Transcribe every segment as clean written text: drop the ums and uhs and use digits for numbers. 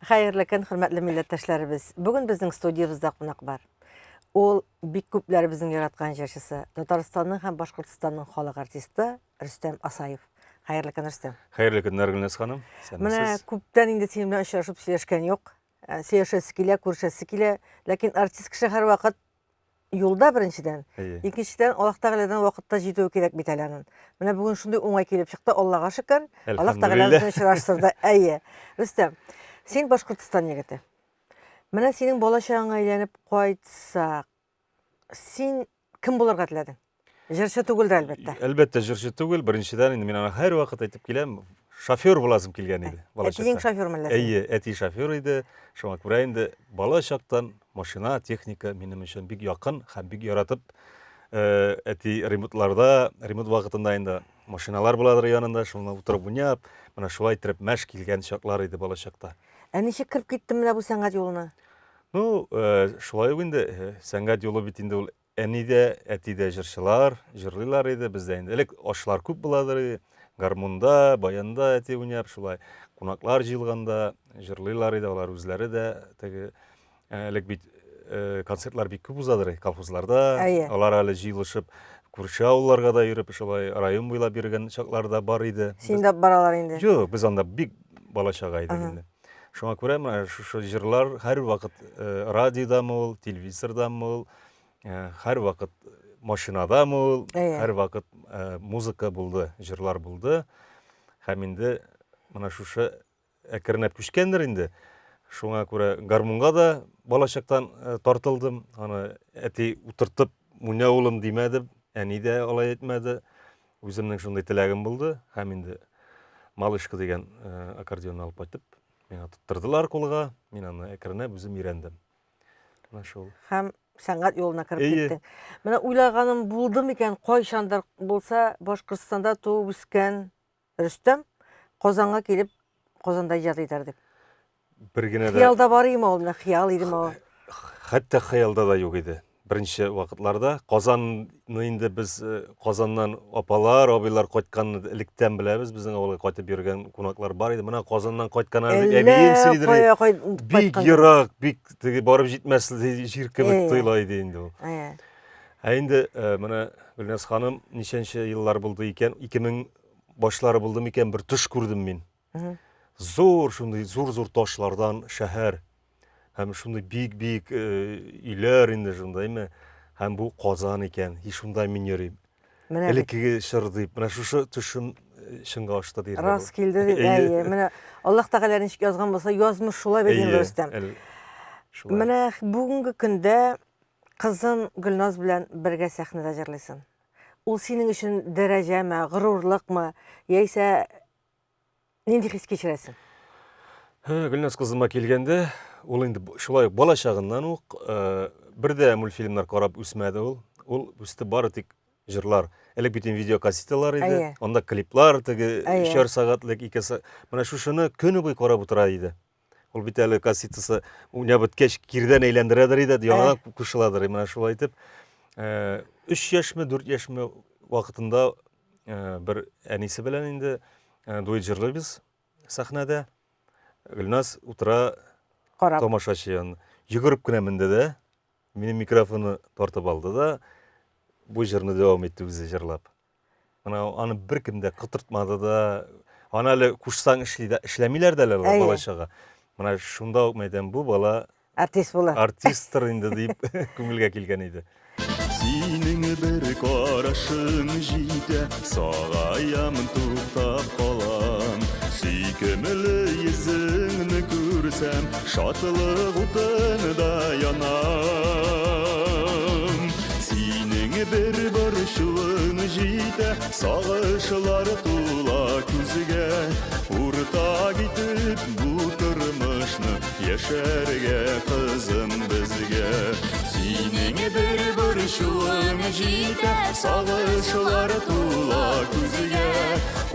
Хәерле көн, хөрмәтле милләттәшләребез. Бүген безнең студиябездә кунак бар. Ул бик күпләребезнең яраткан җырчысы, Татарстанның һәм Башкортстанның халык артисты Рөстәм Асаев. Хәерле көн, Рөстәм. Хәерле көннәр, Гөлназ ханым. Менә күптән инде синең белән очрашып сөйләшкән юк. Ә, сөйләшәсе килә, күрешәсе килә. Ләкин артист кеше һәрвакыт юлда беренчедән. Икенчедән, Аллаһ Тәгаләдән вакытта җитүе кирәк бит әле аның. Менә бүген шундый уңай килеп чыкты, Аллага шөкер. Аллаһ Тәгалә безне очраштырды. Әйе. Рөстәм, син Башкортстан егете. Менә синең бала чагыңа әйләнеп кайтсак, син кем булырга теләдең? Җырчы түгелдер, әлбәттә. Әлбәттә, җырчы түгел. Беренчедән, инде мин аны һәрвакыт әйтеп киләм, шофер буласым килгән иде бала чакта. Әтиең шофер мәллә? Әйе, әти шофер иде. Шуңа күрә инде бала чактан машина, техника минем өчен бик якын һәм бик яратып э, әти ремонтларда, ремонт вакытында инде машиналар буладыр янында, шуны утырып уйнап, менә шулай иттереп мәш килгән чаклар иде бала чакта. Ә ничек кереп киттең менә бу сәнгать юлына? Ну, э, шулай ук инде э, сәнгать юлы бит инде ул Әни дә, әти дә җырчылар, җырлыйлар иде. Бездә инде элек ашлар күп буладыр иде. Гармунда, баянда әти уйнап, шулай кунаклар җыелганда җырлыйлар иде. Алар үзләре дә теге э, элек бит э, концертлар бик күп узадыр колхозларда. Әйе. Алар әле җыелышып күрше авылларга да йөреп, шулай район буйлап йөргән чаклар да бар иде. Син дә баралар инде. Юк, без анда бик бала чага идек инде. Шуңа күрә менә шушы җырлар һәрвакыт э, радиодамы ул, телевизордамы ул, э, һәрвакыт машинадамы ул, һәрвакыт э, музыка булды, җырлар булды. Һәм инде менә шушы әкренләп күчкәндер инде. Шуңа күрә гармунга да балачактан тартылдым. Аны әти утыртып, уйна улым димәде, әни дә алай әйтмәде. Үземнең шундый теләгем булды һәм инде Малышка дигән э, аккордеонны алып кайтып, миңа тоттырдылар кулга, мин аны әкренләп үзем өйрәндем. Менә шул. Һәм сәнгать юлына кереп киттең. Менә уйлаганым булды микән, кайчандыр булса Башкортстанда туып үскән Рөстәм Казанга килеп, Казанда иҗат итәр дип. Бер генә дә. Хыялда бар идеме ул, менә хыял идеме ул? Хәтта хыялда да юк иде. Беренче вакытларда Казанны инде без э, Казаннан апалар, абыйлар кайтканны электән беләбез. Безнең авылга кайтып йөргән кунаклар бар иде. Менә Казаннан кайткан әбием сөйлидер. Бик ерак, бик теге барып җитмәс җир кебек тоела иде инде ул. Ә инде э, менә Гөлназ ханым ничәнче еллар булды икән? 2000 башлары булды микән? Бер төш күрдем мин. Зур шундый зур-зур ташлардан шәһәр һәм шундый бик-бик э, өйләр инде шунда, әйме? Һәм бу Казан икән. И шунда мин йөрим. Менә элеккеге чор дип, менә шушы төшем э, чынга ашты дияргә. Рас килде дип, әйе. Менә Аллаһ Тәгалә ничек язган булса, язмыш шулай бит инде, Рөстәм. Менә бүгенге көндә кызын Гөлназ белән бергә сәхнәдә җырлыйсың. Ул синең өчен дәрәҗәме, горурлыкмы, яисә Нинди хис кичерәсең? Гөлназ кызыма килгәндә, ул инде шулай ук бала чагыннан ук э, бер дә мультфильмнар карап үсмәде ул. Ул үсте бары тик җырлар. Элек бит инде видеокассеталар иде. Анда клиплар теге өчәр сәгатьлек, ике сәгать. Менә шушыны көне буе карап утыра иде. Ул бит әле кассетасы уйнап беткәч кирдән әйләндерәдер иде, яңадан кушыладыр. Менә шулай итеп, э, өч яшьме, дүрт яшьме вакытында Э, бер әнисе белән инде э, дуэт җырлыйбыз сәхнәдә. Гөлназ утыра карап тамашачы янында. Йөгереп кенә менде дә, минем микрофонны тартып алды да, бу җырны дәвам итте үзе җырлап. Менә аны беркем дә котыртмады да, аны әле кушсаң эшли дә, эшләмиләр дә әле алар бала-чага. Менә шунда ук мәйдан бу бала Артист була. Артисттыр инде дип күңелгә килгән иде. Синең бер карашың җитә, сагаям, туктап калам. Сөйкемле йөзеңне күрсәм, шатлык утында янам. Синең бер борчуың җитә, сагышлар тула күзгә. Уртак итеп бу тормышны Яшәргә кызым безгә. Синең бер борчуың җитә, сагышлар тула күзгә.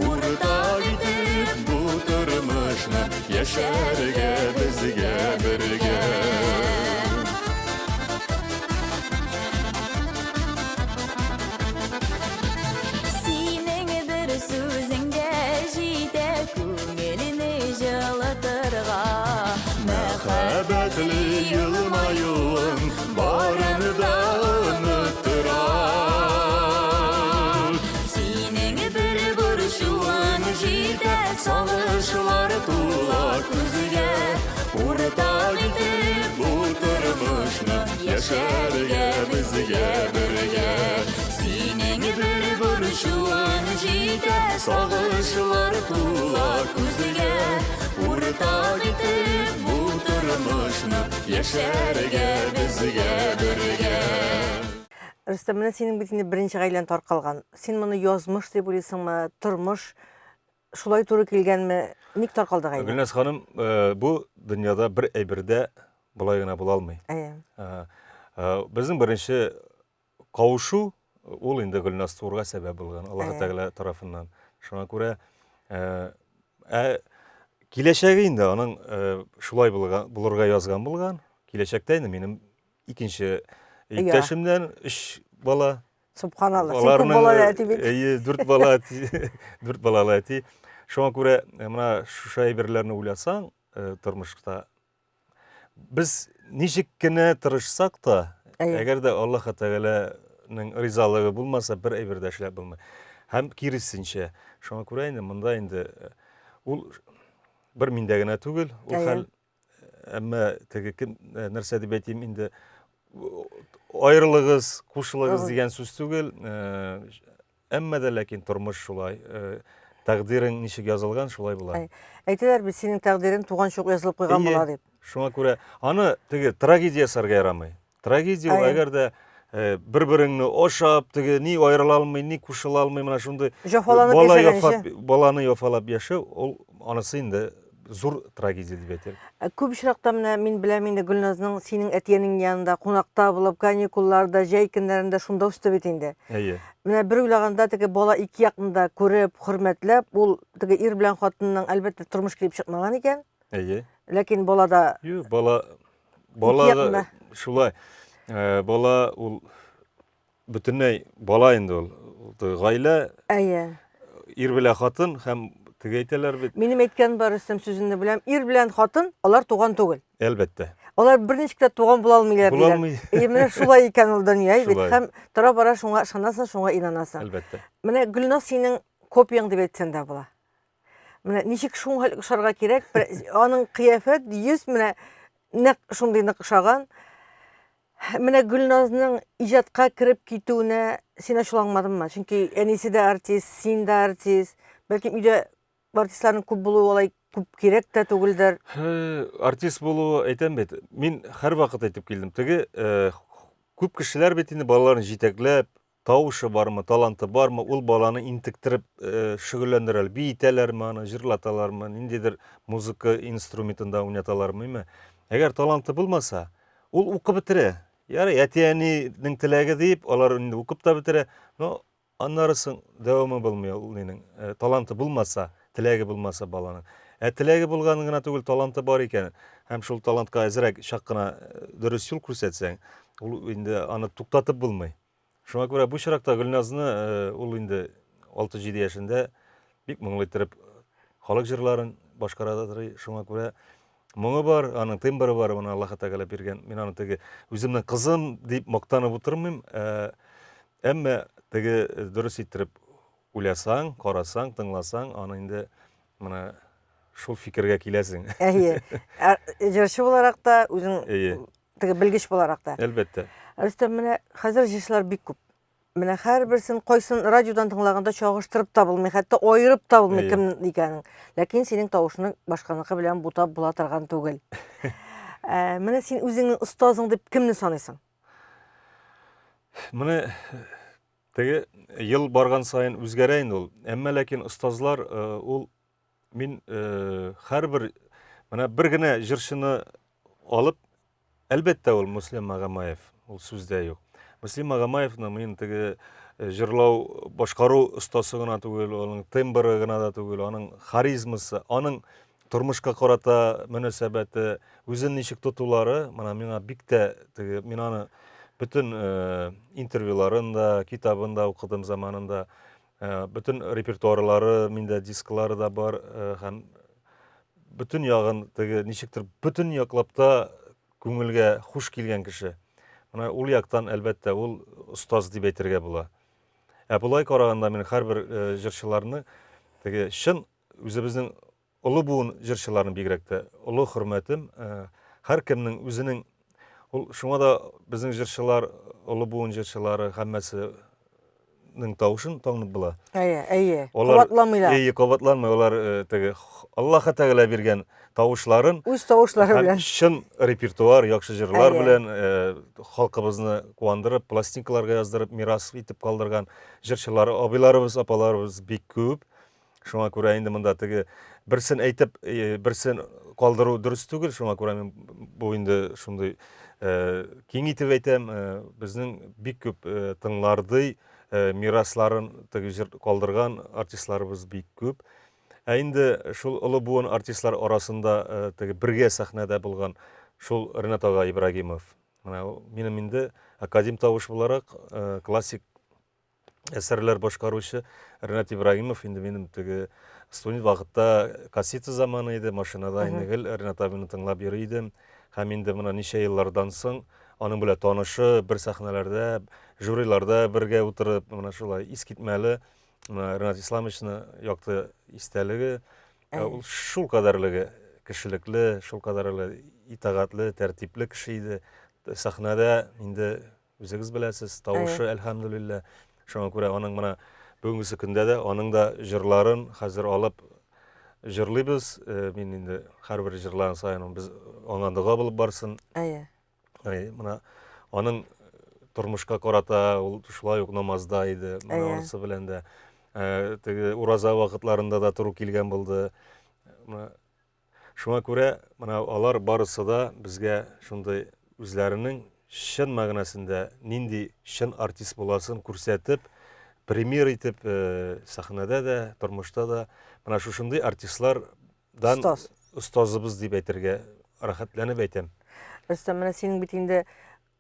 Уртак итеп бу тормышны яшәргә безгә бергә. Синең бер сүзең дә җитә күңелне җылытырга. Яшәргә безгә бергә. Синең бер борчуың җитә, Сагышлар тула күзгә. Уртак итеп бу тормышны Яшәргә безгә бергә. Рөстәм, менә синең бит инде беренче гаиләң таркалган. Син моны язмыш дип уйлыйсыңмы, тормыш шулай туры килгәнме? Ник таркалды гаилә? Гөлназ ханым, э, бу дөньяда бер әйбер дә болай гына була алмый. Әйе. Э, э, безнең беренче кавышу ул инде Гөлназ туырга сәбәп булган Аллаһ Тәгалә тарафыннан. Шуңа күрә ә киләчәге инде аның шулай булган, булырга язган булган. Киләчәктә инде минем икенче иптәшемнән өч бала. Субханалла. Син күп балалы әти бит. Әйе, дүрт бала әти, дүрт балалы әти. Шуңа күрә э, менә шушы әйберләрне уйласаң, э, тормышта без ничек кенә тырышсак та, әгәр дә Аллаһ Тәгаләнең ризалыгы булмаса, бер әйбер дә эшләп булмый. Һәм киресенчә. Шуңа күрә инде монда инде э, ул бер миндә генә түгел, ул хәл Әмма теге кем э, нәрсә дип әйтим инде аерылыгыз, кушылыгыз дигән сүз түгел. Э, әмма дә ләкин тормыш шулай. Э, тәкъдирең ничек язылган, шулай була. Әйтәләр бит, синең тәкъдирең туганчы ук язылып куйган була дип. Шуңа күрә аны теге трагедия ясарга ярамый. Трагедия ул, әгәр дә э, бер-береңне ашап, теге ни аерыла алмый, ни кушыла алмый, менә шундый Җафаланып бала яшәгәнче. яфап, баланы яфалап яшәү, ул анысы инде зур трагедия дип әйтер. Ә Күп очракта менә мин беләм инде Гөлназның синең әтиәнең янында кунакта булып, каникулларда, җәй көннәрендә шунда үсте бит инде. Әйе. Менә бер уйлаганда теге бала ике якны да күреп, хөрмәтләп, ул теге ир белән хатынның әлбәттә тормыш килеп чыкмаган икән. Әйе. Ләкин балада Юк, бала бала да шулай. Э, бала ул бөтенләй бала инде ул. Гаилә. Әйе. Ир белән хатын һәм теге әйтәләр бит. Минем әйткән бар Рөстәм сүзеңне беләм. Ир белән хатын алар туган түгел. Әлбәттә. Алар берничек тә туган була алмыйлар. Була алмый. Әйе, менә шулай икән ул дөнья бит. Һәм тора-бара шуңа ышанасың, шуңа инанасың. Әлбәттә. Менә Гөлназ синең копияң дип әйтсәң дә була. Менә ничек шуңа ошарга кирәк, аның кыяфәт, йөз менә нәкъ шундый нык ошаган. Менә Гөлназның иҗатка кереп китүенә син ачуланмадыңмы? Чөнки әнисе дә артист, син дә артист. Бәлки өйдә артистларның күп булуы алай күп кирәк тә түгелдер. Артист булуы әйтәм бит. Мин һәрвакыт әйтеп килдем. Теге э, күп кешеләр бит инде балаларын җитәкләп, Тавышы бармы, таланты бармы, ул баланы интектереп э, шөгыльләндерәләр, биетәләрме аны, җырлаталармы, ниндидер музыка инструментында уйнаталармы, име? Әгәр таланты булмаса, ул укып бетерә. Ярый, әти-әнинең теләге дип, алар инде укып та бетерә. Но аннары соң дәвамы булмый ул нинең. Э, таланты булмаса, теләге булмаса баланың. Ә теләге булган гына түгел, таланты бар икән, һәм шул талантка әзрәк чак кына э, дөрес юл күрсәтсәң, ул инде аны туктатып булмый. Шуңа күрә бу чиракта Гөлназны э, ул инде 6-7 яшендә бик моңлы иттереп халык җырларын башкара да тора. Шуңа күрә моңы бар, аның тембры бар, моны Аллаһ Тәгалә биргән. Мин аны теге үземнең кызым дип мактанып утырмыйм. Э, әмма теге э, дөрес иттереп уйласаң, карасаң, тыңласаң, аны инде менә шул фикергә киләсең. Әйе. Ә, җырчы буларак та, үзең Әйе. теге белгеч буларак та. Әлбәттә. Рөстәм, менә хәзер җырчылар бик күп. Менә һәрберсен кайсын радиодан тыңлаганда чагыштырып та булмый, хәтта аерып та булмый кем икәнен. Ләкин синең тавышны башканыкы белән бутап була торган түгел. Ә, менә син үзеңнең остазың дип кемне саныйсың? Менә теге ел барган саен үзгәрә инде ул. Әмма ләкин остазлар э, ул мин э, һәрбер менә бер генә җырчыны алып, әлбәттә ул Мөслим Магомаев, ул сүз дә юк. Мөслим Магомаевны мин теге э, җырлау, башкару остасы гына түгел, аның тембры гына да түгел, аның харизмасы, аның тормышка карата мөнәсәбәте, үзен ничек тотулары, менә миңа бик тә теге мин аны бөтен э, интервьюларын да, китабын да укыдым заманында. Э, бөтен репертуарлары миндә дисклары да бар э, һәм бөтен ягын теге ничектер бөтен яклап та күңелгә хуш килгән кеше. Менә ул яктан әлбәттә ул остаз дип әйтергә була. Ә болай караганда мин һәрбер э, җырчыларны теге чын үзебезнең Олы буын җырчыларын бигрәк тә олы хөрмәтем. Һәркемнең үзенең Ул шуңа да безнең җырчылар, олы буын җырчылары һәммәсенең тавышын танып була. Әйе, әйе. Кабатламыйлар. Әйе, кабатланмый. Алар э, теге Аллаһ Тәгалә биргән тавышларын үз тавышлары белән чын репертуар, яхшы җырлар белән э, халкыбызны куандырып, пластинкаларга яздырып, мирас итеп калдырган җырчылар, абыйларыбыз, апаларыбыз бик күп. Шуңа күрә инде монда теге берсен әйтеп, э, берсен калдыру дөрес түгел. Шуңа күрә мин бу инде шундый э, киң итеп әйтәм, э, безнең бик күп тыңлардый мирасларын теге җыр калдырган артистларыбыз бик күп. Ә инде шул олы буын артистлар арасында теге бергә сәхнәдә булган шул Ренат ага Ибрагимов. Менә минем инде академ тавыш буларак классик әсәрләр башкаручы Ренат Ибрагимов инде минем теге студент вакытта кассета заманы иде, машинада инде гел Ренат абыйны тыңлап йөри идем. Һәм инде менә ничә еллардан соң аның белән танышып, бер сәхнәләрдә, жюриларда бергә утырып, менә шулай искитмәле менә Ренат Исламовичны якты истәлеге, ул шул кадәрлеге кешелекле, шул кадәрле итагатьле, тәртипле кеше иде. Сәхнәдә инде Үзегез беләсез, тавышы, әлхәмдүлилләһ. Шуңа күрә аның менә бүгенгесе көндә дә аның да җырларын хәзер алып җырлыйбыз. Э, мин инде һәрбер җырлаган саен без аңа дога булып барсын. Әйе. Әйе, менә аның тормышка карата ул шулай ук намазда иде. Менә анысы белән дә э, теге ураза вакытларында да туры килгән булды. Менә Шуңа күрә менә алар барысы да безгә шундый үзләренең чын мәгънәсендә нинди чын артист буласын күрсәтеп, пример итеп э, сәхнәдә дә, тормышта да менә шушындый артистлардан Остаз. остазыбыз дип әйтергә рәхәтләнеп әйтәм. Рөстәм, менә синең бит инде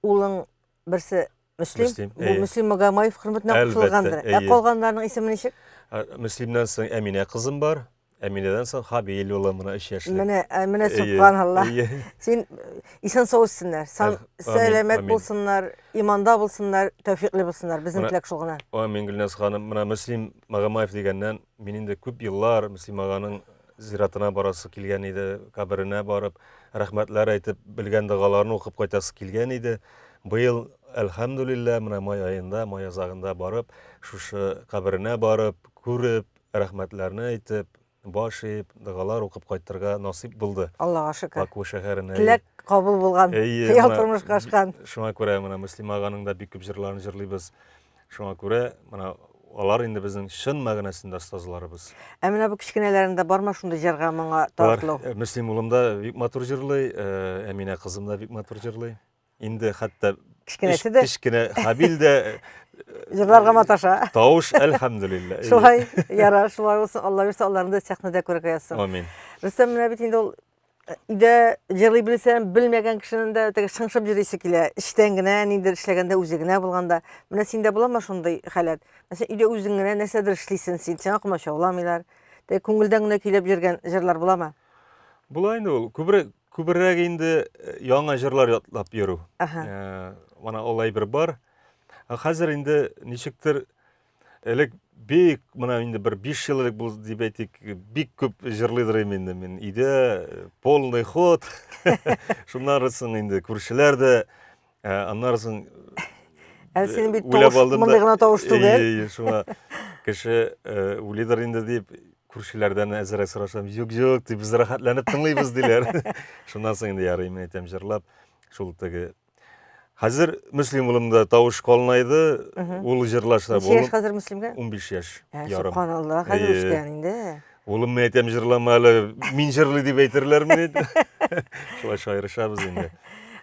улың берсе Мөслим, Мөслим, бу әйе. Мөслим Магомаев хөрмәтенә Әлбәттә, кушылгандыр. Ә әйе. калганнарының исеме ничек? Ә, Мөслимнән соң Әминә кызым бар. Әминәдән соң Хабил улы менә өч яшьлек. Менә, ә, менә Әйе, субханалла. әйе. Син э, исән сау үссеннәр, сан Әх, амин, сәламәт амин. булсыннар, иманда булсыннар, тәүфикле булсыннар. Безнең Менә теләк шул гына. Амин, Гөлназ ханым. Менә Мөслим Магомаев дигәннән, мин инде күп еллар Мөслим аганың зиратына барасы килгән иде, каберенә барып, рәхмәтләр әйтеп, белгән догаларын укып кайтасы килгән иде. Быел, әлхәмдүлилләһ, менә май аенда, май азагында барып, шушы каберенә барып, күреп, рәхмәтләрне әйтеп, баш иеп, догалар укып кайтырга насыйп булды. Аллага шөкер. Баку шәһәренә. Теләк кабул булган, Әйе, хыял менә тормышка ашкан. Шуңа күрә менә Мөслим аганың да бик күп җырларын җырлыйбыз. Шуңа күрә менә алар инде безнең чын мәгънәсендә остазларыбыз. Ә менә бу кечкенәләрендә бармы шундый җырга моңа Бар. тартылу? Э, Мөслим улым да бик матур җырлый, э, Әминә кызым да бик матур җырлый. Инде хәтта Кечкенәсе дә кечкенә Хабил дә э, җырларга маташа. Тавыш, әлхәмдүлилләһ. Шулай, ярар, шулай булсын. Алла бирсә, аларны да сәхнәдә күрергә язсын. Амин. Рөстәм, менә бит инде ул өйдә җырлый белсәң, белмәгән кешенең дә теге шыңшып җырлыйсы килә. Эчтән генә, ниндидер эшләгәндә үзе генә булганда. Менә синдә буламы шундый халәт? Мәсәлән, өйдә үзең генә нәрсәдер эшлисең син, сиңа комачауламыйлар. Теге күңелдән генә көйләп йөргән җырлар буламы? Була инде ул. Күбрәк, күбрәк инде э, яңа җырлар ятлап йөрү. Ага. Э, Менә ул әйбер бар. Ә хәзер инде ничектер Элек бик, менә инде бер 5 ел элек булды дип әйтик, бик күп җырлыйдыр идем инде мин. Өйдә э, полный ход. Шуннан соң инде күршеләр дә, э, аннары соң Әле синең бит уйлап тавыш, алдым да, мондый гына тавыш түгел. Әйе, әйе, шуңа кеше э, уйлыйдыр инде дип күршеләрдән әзрәк сорашам, юк, юк, дип без рәхәтләнеп тыңлыйбыз диләр. Шуннан соң инде ярый, мин әйтәм, җырлап, шул теге Хәзер Мөслим улымда тавыш калынайды, ул җырлаша. Ничә яшь хәзер Мөслимгә? 15 яшь Ә, ярым. Субханалла, хәзер Әйе. үскән инде. Улым, мин әйтәм, җырлама әле, мин җырлый дип әйтерләрме дип. Шулай шаярышабыз инде.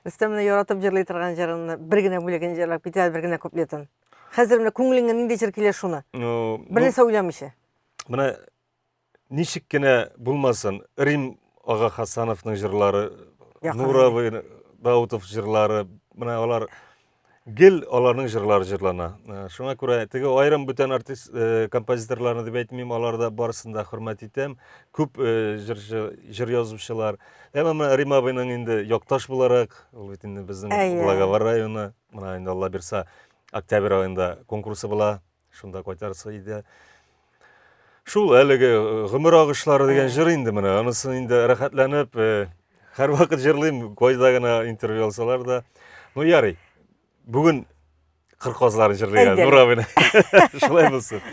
Рөстәм менә яратып җырлый торган җырыңны бер генә бүлеген җырлап кит әле, бер генә куплетын. Хәзер менә күңелеңә нинди җыр килә шуны. Ну, Бер нәрсә уйламыйча. Менә ничек кенә булмасын, Рим ага Хасановның җырлары, Нур абый Даутов җырлары, менә алар гел аларның җырлары җырлана. Э, шуңа күрә теге аерым бүтән артист э, композиторларны дип әйтмим, алар да барысын да хөрмәт итәм. Күп э, җырчы, җыр язучылар. Әмма менә Рим абыйның инде якташ буларак, ул бит инде безнең Благовар районы, менә инде Алла бирса, октябрь аенда конкурсы була. Шунда кайтарсы иде. Шул әлеге э, гомер агышлары дигән җыр инде менә. Анысын инде рәхәтләнеп, э, Һәрвакыт җырлыйм, кайда гына интервью алсалар да. Ну, ярый. Бүген кыр казлары җырлыйк әле, Нур абыйны. Шулай булсын.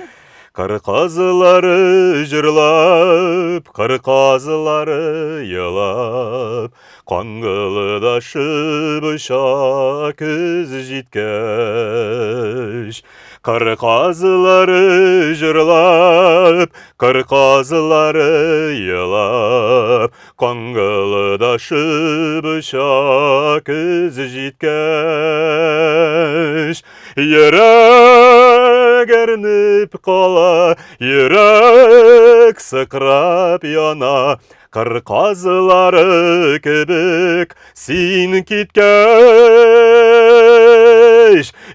Кыр казлары җырлап, кыр казлары елап, Каңгылдашып оча көз җиткәч. Кыр казлары җырлап, кыр казлары елап, Каңгылдашып оча көз җиткәч. Йөрәк әрнеп кала, йөрәк сыкрап яна, Кыр казлары кебек син киткәч,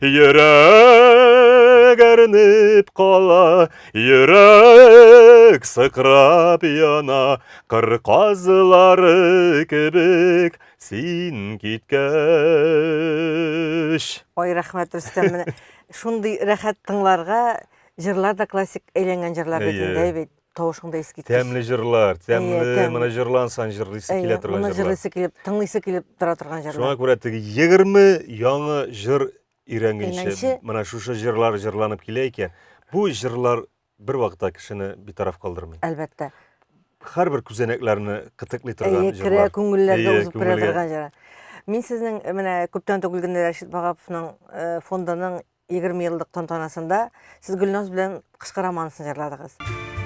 йөрәк әрнеп кала, йөрәк сыкрап яна, кыр казлары кебек син киткәч. Ой, рәхмәт, Рөстәм, менә шундый рәхәт тыңларга, җырлар да классик әйләнгән җырлар бит инде, бит. Тавышың да искиткеч. Тәмле җырлар, тәмле, моны җырлансаң җырлыйсы килә торган җырлар. Моны җырлыйсы килеп, тыңлыйсы килеп тора торган җырлар. Шуңа күрә теге 20 яңа җыр өйрәнгәнче, менә шушы җырлар җырланып килә икән, бу җырлар бер вакытта кешене битараф калдырмый. Әлбәттә. Һәрбер күзәнәкләрне кытыклый торган җырлар. Керә, күңелләргә узып керә торган җырлар. Мин сезнең менә күптән түгел генә Рәшит Ваһаповның фондының 20 еллык тантанасында сез Гөлназ белән Кышкы романсын җырладыгыз.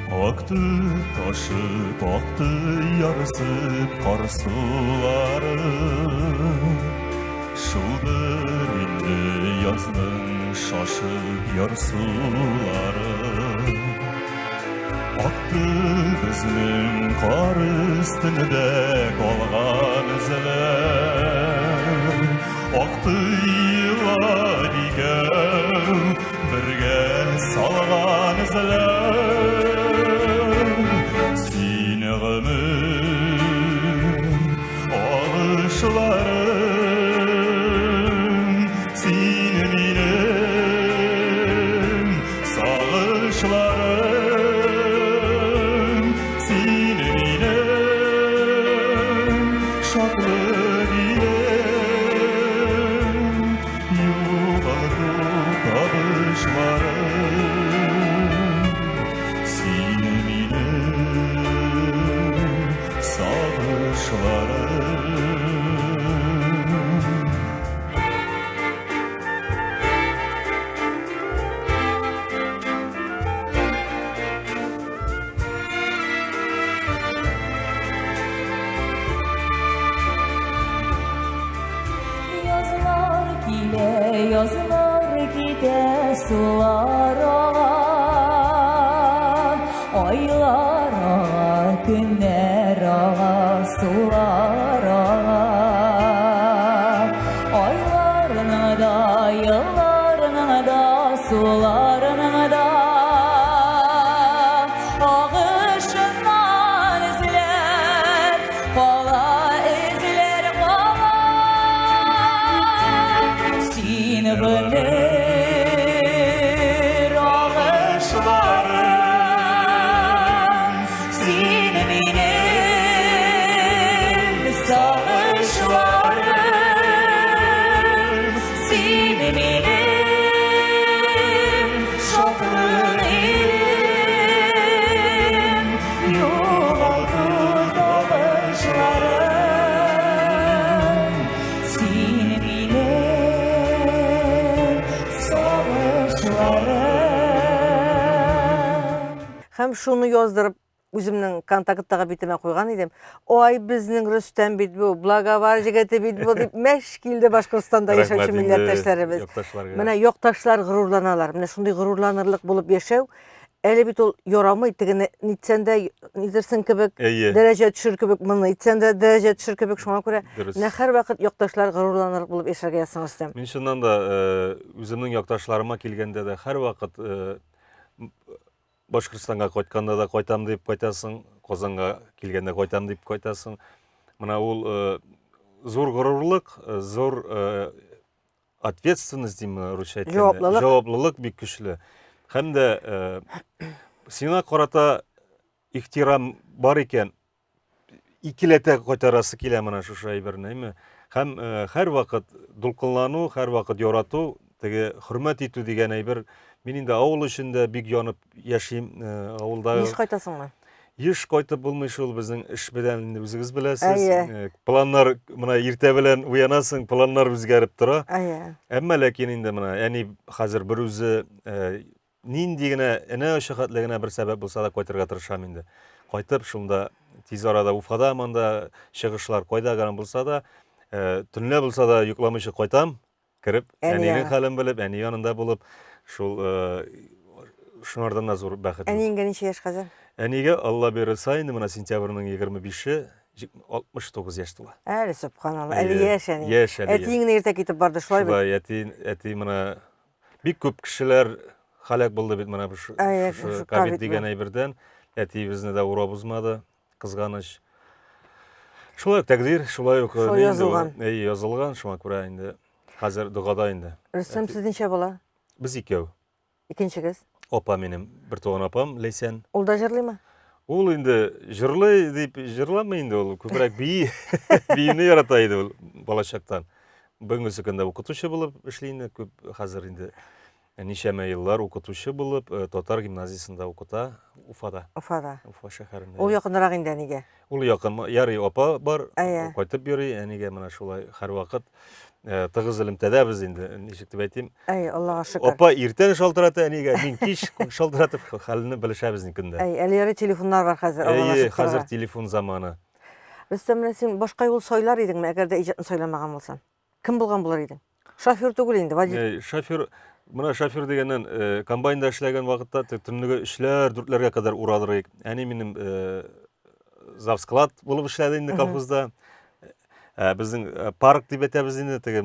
Акты ташып, акты ярсып кар сулары. Шулдыр инде язның шашып ярсулары. Акты безнең кар өстендә калган эзләр. Акты елар икәү бергә салган эзләр. Син гомер агышларың, син минем Сагышларым, син минем шатлык илем, югалту табышларым, син минем сагышларым. Язлар килә, язлар китә, сулар ага. Айлар ага, көннәр ага, сулар ага. Айларның да, елларның да, суларның да агышыннан эзләр кала, эзләр кала. Син гомер агышларың, син минем сагышларым, син минем шатлык илем, югалту табышларым, син минем сагышларым. Һәм шуны яздырып, үземнең контакттагы битемә куйган идем. Ай, безнең Рөстәм бит бу, Благовар җегете бит бу дип мәш килде Башкортстанда яшәүче милләттәшләребез. Менә якташлар горурланалар. Менә шундый горурланырлык булып яшәү әле бит ул ярамый, тегене нитсән дә нидерсең кебек, дәрәҗә төшер кебек, моны итсән дә дәрәҗә төшер кебек. Шуңа күрә менә һәрвакыт якташлар горурланырлык булып яшәргә язсын, Рөстәм. Мин чыннан да үземнең якташларыма килгәндә дә һәрвакыт Башкортстанга кайтканда да кайтам дип кайтасың, Казанга килгәндә кайтам дип кайтасың. Менә ул э, зур горурлык, э, зур э, ответственность дим русча әйткәндә. Җаваплылык. Җаваплылык бик көчле. Һәм дә сиңа карата ихтирам бар икән, икеләтә кайтарасы килә менә шушы әйберне, әйме? Һәм э, һәрвакыт дулкынлану, һәрвакыт ярату, теге хөрмәт итү дигән әйбер. Мин инде авыл өчен дә бик янып яшим, э, авылда. Еш кайтасыңмы? Еш кайтып булмый шул безнең эш белән инде үзегез беләсез. Әйе. Э, планнар менә иртә белән уянасың, планнар үзгәреп тора. Әйе. Әмма ләкин инде менә әни хәзер бер үзе э, нинди генә энә очы хәтле генә бер сәбәп булса да кайтырга тырышам инде. Кайтып шунда тиз арада Уфада монда чыгышлар кайда гына булса да, э, төнлә булса да йокламыйча кайтам. Кереп, әнинең хәлен белеп, әни янында булып, шул э, шуңардан да зур бәхет. Әниеңгә ничә яшь хәзер? Әнигә Алла бирса инде менә сентябрьнең 25-е 69 яшь тула. Әле сөбханалла, әле яшь әни. Яшь әле. Әтиең генә иртә китеп барды, шулай бит? Шулай, әти, әти менә бик күп кешеләр халәк булды бит менә шушы ковид дигән әйбердән. Әтиебезне дә урап узмады. Кызганыч. Шулай ук тәкъдир, шулай ук Шулай язылган. Әйе, язылган, шуңа күрә инде хәзер догада инде. Рөстәм, сез ничә бала? Без икәү. Икенчегез? Апа минем, бертуган апам Ләйсән. Ул да җырлыймы? Ул инде җырлый дип җырламый инде ул, күбрәк бии, биюне ярата иде ул балачактан. Бүгенге көндә укытучы булып эшли инде, күп хәзер инде Ничәмә еллар укытучы булып, э, татар гимназиясендә укыта Уфада. Уфада. Уфа шәһәрендә. Ул якынрак инде әнигә. Ул якын. Ярый апа бар, кайтып йөри, әнигә менә шулай һәрвакыт э, тыгыз элемтәдә без инде, ничек дип әйтим. Әй, Аллага шөкер. Апа иртән шалтырата әнигә, мин кич шалтыратып хәлне белешәбез инде көндә. Әй, әле ярый телефоннар бар хәзер, Аллага шөкер. Хәзер телефон заманы. Рөстәм, менә син башка юл сайлар идеңме, әгәр дә иҗатны сайламаган булсаң? Кем булган булыр идең? Шофер түгел инде, водитель. Э, шофер, менә шофер дигәннән, э, комбайнда эшләгән вакытта төнлеге өчләр, дүртләргә кадәр урадыр идек. Әни минем э, завсклад булып эшләде инде колхозда. Ә, безнең парк дип әйтәбез инде, теге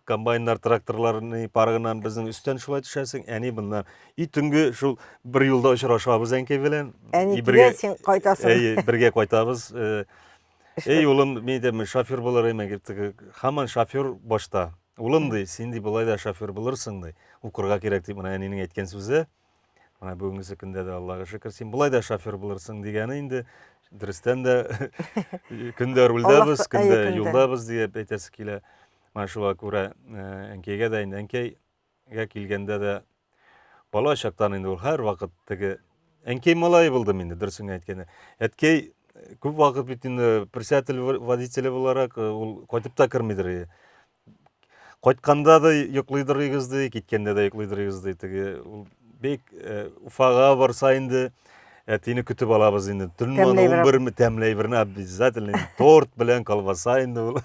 комбайннар, тракторларны паргыннан безнең өстән шулай төшәсең. Әни моннан. И төнге шул бер юлда очрашабыз әнкәй белән. Әни килә, син кайтасың. Әйе, бергә кайтабыз. Эй, улым, мин әйтәм, шофер булыр идем, дип, теге, һаман шофер башта. Улым, ди, син ди, болай да шофер булырсың, ди. Укырга кирәк, дип, менә әнинең әйткән сүзе. Менә бүгенгесе көндә дә Аллага шөкер, син болай да шофер булырсың дигәне инде дөрестән дә көндә рульдәбез, көндә юлдабыз дип әйтәсе килә. Менә шуңа күрә э, әнкәйгә дә инде әнкәй гә килгәндә дә бала чактан инде ул һәрвакыт теге әнкәй малае булдым инде, дөресен әйткәндә. Әткәй э, күп вакыт бит инде председатель водителе буларак э, ул кайтып та кермидер. Кайтканда да йоклыйдыр егез ди, киткәндә дә йоклыйдыр егез ди. Теге ул бик э, Уфага барса инде әтине көтеп алабыз инде. Төнне 11 тәмле әйберне обязательно торт белән колбаса инде ул.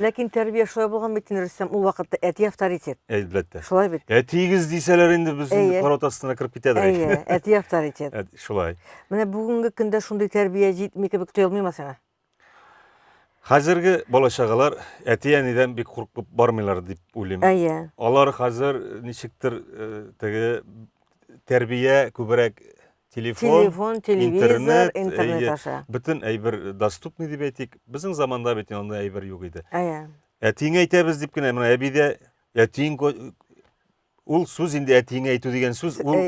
Ләкин тәрбия шулай булган бит инде, Рөстәм, ул вакытта әти авторитет. Әлбәттә. Шулай бит. Әтиегез дисәләр инде без инде карават астына кереп китәдер. Әйе, әти авторитет. Шулай. Менә бүгенге көндә шундый тәрбия җитми кебек тоелмыймы сиңа? Хәзерге бала-чагалар әти-әнидән бик куркып бармыйлар дип уйлыйм. Әйе. Алар хәзер ничектер э, теге тәрбия күбрәк телефон, телефон, телевизор, интернет, интернет аша. Бөтен әйбер доступный дип әйтик. Безнең заманда бит андый әйбер юк иде. Әйе. Әтиеңә әйтәбез дип кенә, менә әби дә әтиең Ул сүз инде әтиеңә әйтү дигән сүз, ул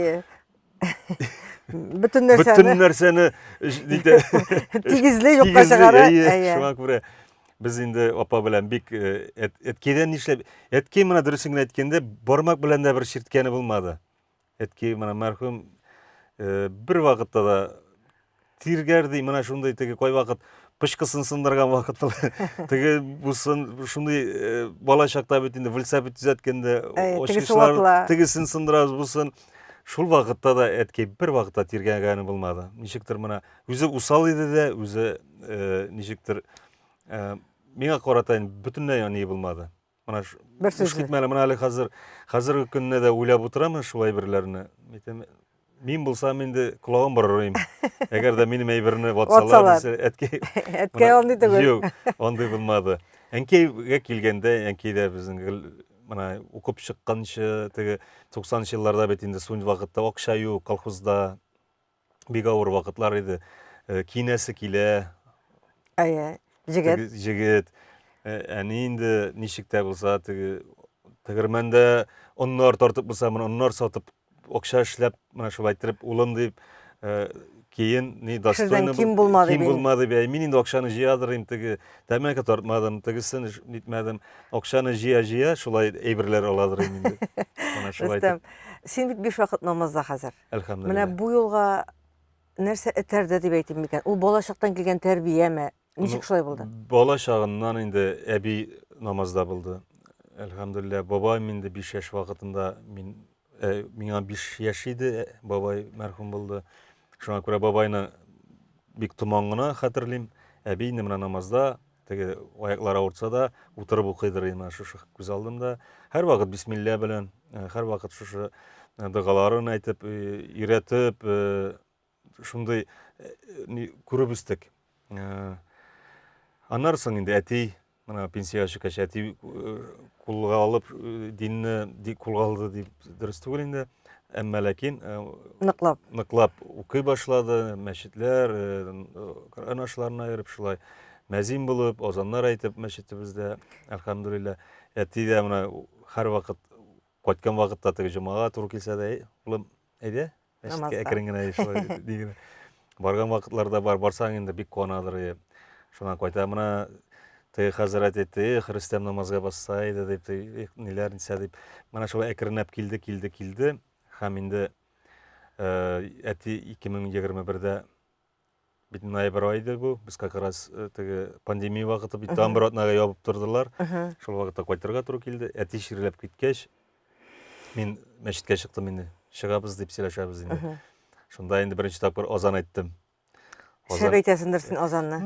бөтен нәрсәне бөтен нәрсәне нитә тигезли юкка чыгара. Шуңа күрә без инде апа белән бик э, әткәйдән нишләп әткәй менә дөресен генә әйткәндә бармак белән дә бер чирткәне булмады. Әткәй менә мәрхүм э, бер вакытта да тиргәр ди, менә шундый теге кайвакыт пычкысын сындырган вакыт теге бусын шундый э, бала чакта бит инде велосипед төзәткәндә очкычлар тегесен сындырабыз бусын шул вакытта да әткәй бер вакытта тиргәгәне булмады ничектер менә үзе усал иде дә үзе э, ничектер э, миңа карата инде бөтенләй ни булмады Менә бер сүз китмәле. Менә әле хәзер хәзерге көнне дә уйлап утырам шул әйберләрне. Әйтәм, мин булсам инде колагым борыр идем. Әгәр дә минем әйберне ватсалар, әткәй. Әткәй андый түгел. Юк, андый булмады. Әнкәйгә килгәндә, әнкәй дә безнең гел менә укып чыкканчы, теге 90 елларда бит инде сүн вакытта акча юк, колхозда бик авыр вакытлар иде. Э, киенәсе килә. Әйе, җегет. Җегет. Э, әни инде ничек тә булса, теге тегермәндә оннар тартып булса, менә оннар сатып, акча эшләп, менә шулай иттереп, улым дип, э, Киен ни достойно ким булмады ким булмады бит. Мин инде акчаны җыядыр инде теге тәмәке тартмадым, тегесен нитмәдем. Акчаны җыя-җыя шулай әйберләр аладыр инде. Менә шулай. Рөстәм, син бит биш вакыт намазда хәзер. Әлхәмдүлилләһ. Менә бу юлга нәрсә этәрде дип әйтим микән? Ул бала чактан килгән тәрбияме? Ничек шулай булды? Бала чагыннан инде әби намазда булды. Әлхәмдүлилләһ, бабаем инде 5 яшь вакытында мин э, миңа 5 яшь иде, э, бабай мәрхүм булды. Шуңа күрә бабайны бик томан гына хәтерлим. Әби инде менә намазда теге аяклары авыртса да утырып укыйдыр инде менә шушы күз алдымда. Һәрвакыт бисмилла белән, э, һәрвакыт шушы догаларын әйтеп, өйрәтеп, шундый э, күреп үстек. Э, аннары соң инде әти, менә пенсиягә чыккач, әти э, кулга алып динне кулга алды дип дөрес түгел инде. Әмма ләкин ныклап ныклап укый башлады, мәчетләр, Коръән ашларына йөреп шулай мәзин булып, азаннар әйтеп мәчетебездә, әлхәмдүлилләһ. Әти дә менә һәрвакыт кайткан вакытта теге җомага туры килсә дә, улым, әйдә, Мәчеткә әкрен генә шулай ди генә. Барган вакытларда бар, барсаң инде бик куанадыр. Шуннан кайта менә теге хәзрәт әйтте, эх, Рөстәм намазга басса иде дип, эх, ниләр нисә дип. Менә шулай әкренләп килде, килде, килде. Һәм инде әти 2021-дә бит ноябрь ае иде бу. Без как раз теге пандемия вакыты бит тагын бер атнага ябып тордылар. Шул вакытта кайтырга туры килде. Әти чирләп киткәч, мин мәчеткә чыктым инде. Чыгабыз дип сөйләшәбез инде. Шунда инде беренче тапкыр азан әйттем. Шәп әйтәсеңдер син азанны.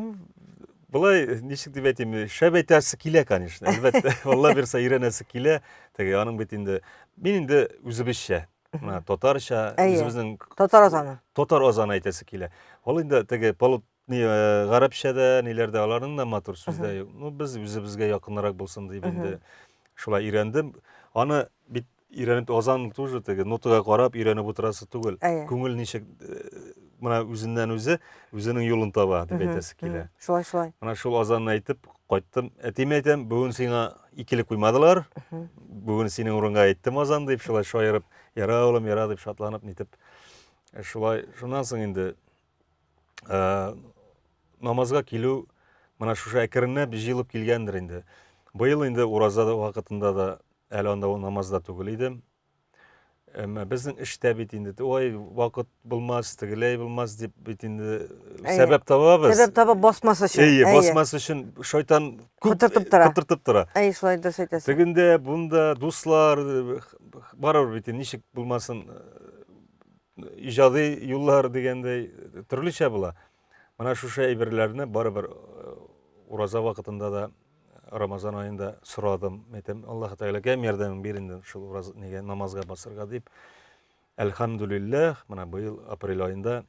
Болай, ничек дип әйтим, шәп әйтәсе килә, конечно, әлбәттә. Алла бирсә, өйрәнәсе килә. Теге аның бит инде, мин инде үзебезчә, менә татарча, үзебезнең татар азаны. Татар азаны әйтәсе килә. Ул инде теге полу ни э, гарәпчә дә, ниләр дә аларның да матур сүз дә юк. Ну, без үзебезгә якынрак булсын дип инде шулай өйрәндем. Аны бит өйрәнеп азан тоже теге нотага карап өйрәнеп утырасы түгел. Күңел ничек э, менә үзеннән үзе үзенең юлын таба дип әйтәсе килә. Шулай, шулай. Менә шул азанны әйтеп кайттым. Әтиемә әйтәм, бүген сиңа икеле куймадылар. Бүген синең урынга әйттем азан дип, шулай шаярып, яра улым, яра дип шатланып нитеп. Э, шулай, шуннан соң инде э, намазга килү менә шушы әкренләп җыелып килгәндер инде. Быел инде ураза вакытында да Әле анда ул намазда түгел идем. Әмма безнең эштә бит инде, ой, вакыт булмас, тегеләй булмас дип бит инде сәбәп табабыз. Сәбәп табып басмас өчен. Әйе, басмас өчен шайтан күп котыртып тора. Котыртып тора. Әйе, шулай дөрес әйтәсең. Тегендә, бунда дуслар барыбер бит инде ничек булмасын иҗади юллар дигәндәй төрлечә була. Менә шушы әйберләрне барыбер ураза вакытында да Рамазан аенда сорадым. Әйтәм, Аллаһ Тәгаләкәем ярдәмең бир инде шул ураза нигә намазга басырга дип. Әлхәмдүлилләһ, менә быел апрель аенда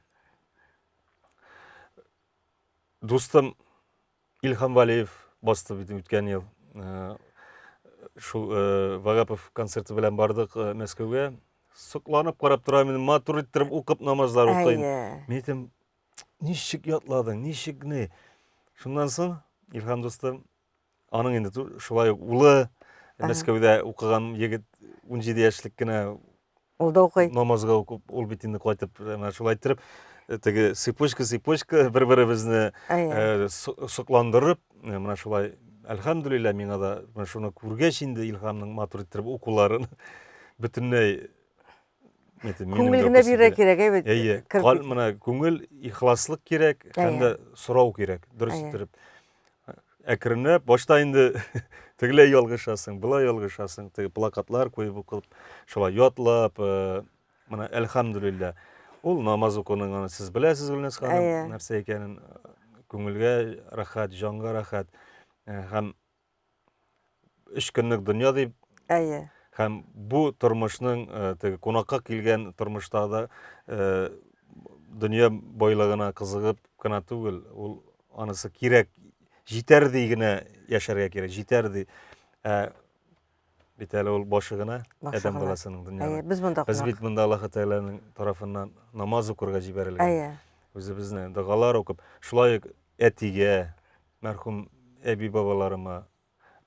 дустым Илһам Валиев басты бит үткән ел. Э, шул э, Вагапов концерты белән бардык э, Мәскәүгә. Сокланып карап торам инде, матур иттереп укып намазлар укыйм. Мин әйтәм, ничек ятладың, ничек ни? Шуннан соң Илһам дустым, аның инде шулай ук улы Мәскәүдә укыган егет 17 яшьлек кенә Ул да укый. Намазга укып, ул бит инде кайтып, менә шулай иттереп, э, теге цепочка, цепочка бер-беребезне э, сокландырып, э, менә шулай әлхәмдүлилләһ миңа да менә шуны күргәч инде Илһамның матур иттереп укуларын бөтенләй Күңел генә бирә кирәк, әйбәт. Әйе, кал, менә күңел, ихласлык кирәк һәм дә сорау кирәк, дөрес иттереп. Әкренләп, башта инде тегеләй ялгышасың, болай ялгышасың, теге плакатлар куеп укып, шулай ятлап, э, менә әлхәмдүлилләһ. Ул намаз укуның аны сез беләсез, Гөлназ ханым, нәрсә икәнен, күңелгә рәхәт, җанга рәхәт. Э, һәм өч көнлек дөнья дип. Әйе. Һәм бу тормышның э, теге кунакка килгән тормышта да э, дөнья байлыгына кызыгып кына түгел, ул анысы кирәк, җитәр ди генә яшәргә кирәк, җитәр ди. Ә бит әле ул башы гына адәм баласының дөньяда. Әйе, без монда Без бит монда Аллаһ Тәгаләнең тарафыннан намаз укырга җибәрелгән. Әйе. Үзебезне догалар укып, шулай ук әтигә, мәрхүм әби-бабаларыма,